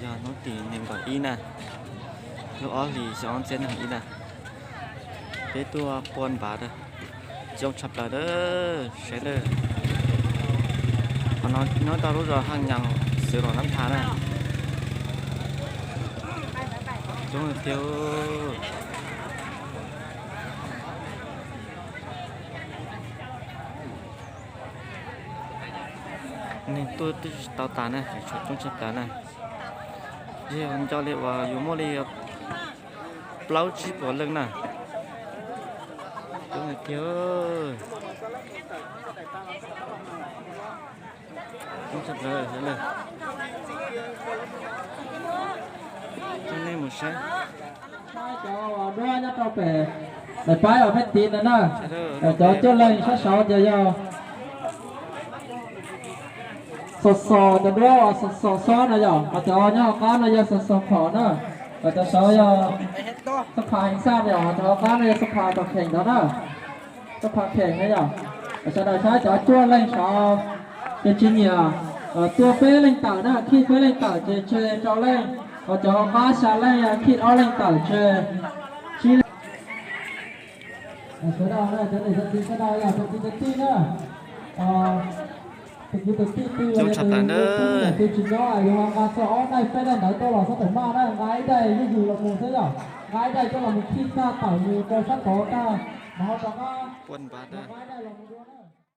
Yog hnub tim nees nkaum ib na, lub ob hlis xyoo ob txhiab nees nkaum ib na, peb tuaj pua npav na, coob tshaj plaws na, sawv daws. Qhov no nyob rau lub zos Haj Nyas, xeev Luam Nab Thas na. Coob tiag. Neeg tuaj twb tsis tau tas na, tshuav coob tshaj plaws na. Yog nco li uas yuav muaj li plaub tsib puas leej na. Coob tiag. Coob tshaj plaws. Coj nej mus saib. Cov duab nyob rau pem daim paib uas peb tiv no na, cov cuaj leeg sab saud ces yog Xos Xos, cov duab uas Xos Xos xob na yom, ho cov nyob hauv qab no yog Xos Xos Phom na, ho cov saud yog Xab Pha Heev Xaj na yom, ho cov hauv qab no yog Xab Pha Tom Kheem ntawd na. Xab Pha Kheem na yom, sawv daws saib cov cuaj leeg saud ces tsis nyiam, tuaj peb leeg tawm na, khij peb leeg tawm ces tseg rau leej, ho cov hauv qab xya leej khij ob leeg tawm tseg tsib leeg. Sawv daws na, cov niam cov txiv sawv daws yog tus kwv tus tij na, tus kwv tus tij twg los yog tus tij twg tsis nyob yuav nqa txog ob daim peb daim ntawv tuaj los txhob tawm maj na, nqa ib daim zuj zus los mus xwb yom, nqa ib daim coj los mus khij tag tawm mus rau sab tod tag, mus ho rov qab nqa ib daim los mus dua na.